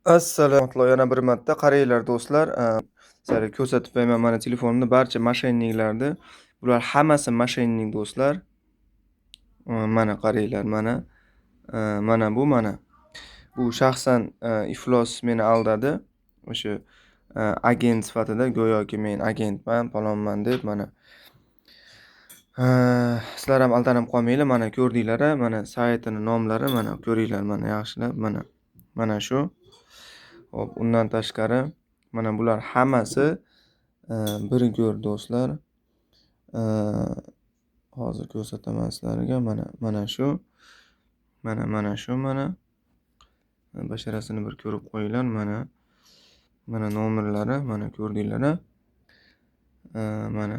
Assalomu yana bir marta qaranglar, do'stlar, sizlarga ko'rsatib qo'yaman mana telefonimda barcha мошенник larni. Bular hammasi мошенник, do'stlar. Mana qaranglar, mana. Mana bu mana. Bu shaxsan iflos meni aldadi. O'sha agent sifatida go'yoki men agentman, palonman deb mana. Sizlar ham aldanib qolmanglar. Mana ko'rdinglar-a, mana saytini nomlari, mana ko'ringlar, mana yaxshilab, mana. Mana shu. Xo'p, undan tashqari mana bular hammasi bir go'r, do'stlar. Hozir ko'rsataman sizlarga. Mana, mana shu. Mana, mana shu mana. Basharasini bir ko'rib qo'yinglar, mana. Mana nomerlari, mana ko'rdinglar-a. Mana.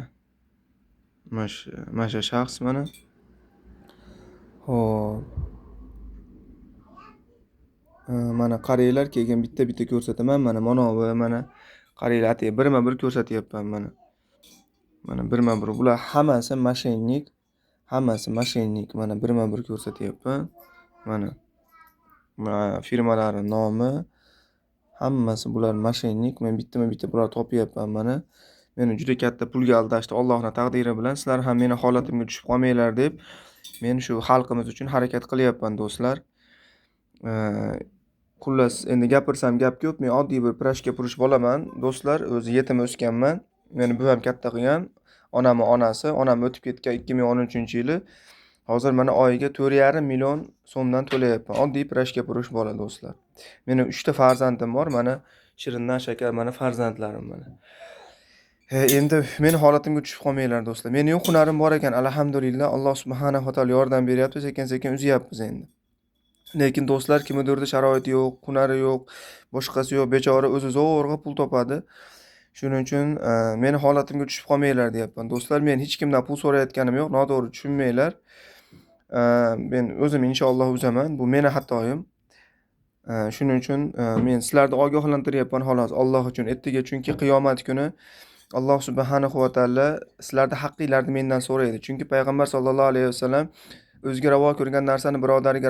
Mana shu shaxs mana. Xo'p. Mana qaranglar, keyin bitta-bitta ko'rsataman. Mana manovi, mana qaranglar, atay birma-bir ko'rsatyapman mana. Mana birma-bir bular hammasi мошенник, hammasi мошенник. Mana birma-bir ko'rsatyapman. Mana. Mana firmalari nomi, hammasi bular мошенник. Men bittama-bitta bularni topyapman mana. Meni juda katta pulga aldashdi Allohning taqdiri bilan. Sizlar ham meni holatimga tushib qolmanglar deb men shu xalqimiz uchun harakat qilyapman, do'stlar. Xullas, endi gapirsam gap ko'p. Men oddiy bir прашка furush bolaman, do'stlar. O'zi yetim o'sganman. Meni buvam katta qilgan. Onamni onasi. Onam o'tib ketgan 2013-yili. Hozir mana oyiga 4,5 million so'mdan to'layapman. Oddiy прашка furush bola, do'stlar. Meni 3 ta farzandim bor. Mana shirindan shakar mana farzandlarim mana. Endi meni holatimga tushib qolmanglar, do'stlar. Meni yo'q hunarim bor ekan, alhamdulillah. Alloh subhanahu va taolo yordam beryapti, sekin-sekin uzyapmiz endi. Lekin do'stlar, kimnidirda sharoiti yo'q, hunari yo'q, boshqasi yo'q, bechora o'zi zo'rg'a pul topadi. Shuning uchun meni holatimga tushib qolmanglar deyapman. Do'stlar, men hech kimdan pul so'rayotganim yo'q, noto'g'ri tushunmanglar. Men o'zim inshaalloh uzaman. Bu meni xatoyim. Shuning uchun men sizlarni ogohlantiryapman xolos, Alloh uchun. Ertaga chunki qiyomat kuni Alloh subhanahu va taolo sizlarni haqqinglarni mendan so'raydi. Chunki payg'ambar sollallohu alayhi vasallam o'ziga ravo ko'rgan narsani birodariga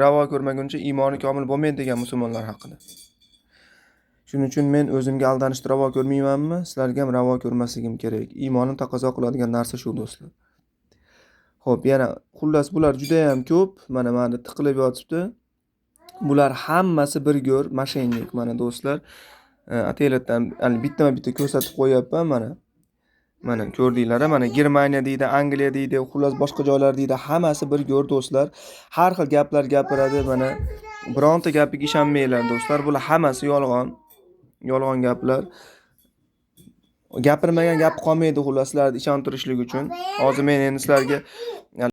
ravo ko'rmaguncha iymoni komil bo'lmaydi degan musulmonlar haqida. Shuning uchun men o'zimga aldanishni ravo ko'rmaymanmi, sizlarga ham ravo ko'rmasligim kerak. Iymonim taqozo qiladigan narsa shu, do'stlar. Xo'p, yana xullas bular juda ham ko'p. Mana tiqilib yotibdi. Bular hammasi bir go'r мошенник mana, do'stlar. Ataylatdan bittama-bitta ko'rsatib qo'yapman mana. Mana ko'rdinglar, mana Germaniya deydi, Angliya deydi, xullas boshqa joylar deydi, hammasi bir go'r, do'stlar. Har xil gaplar gapiradi mana. Bironta gapiga ishonmanglar, do'stlar. Bular hammasi yolg'on. Yolg'on gaplar. Gapirmagan gap qolmaydi xullas sizlarni ishontirishlik uchun. Hozir men endi sizlarga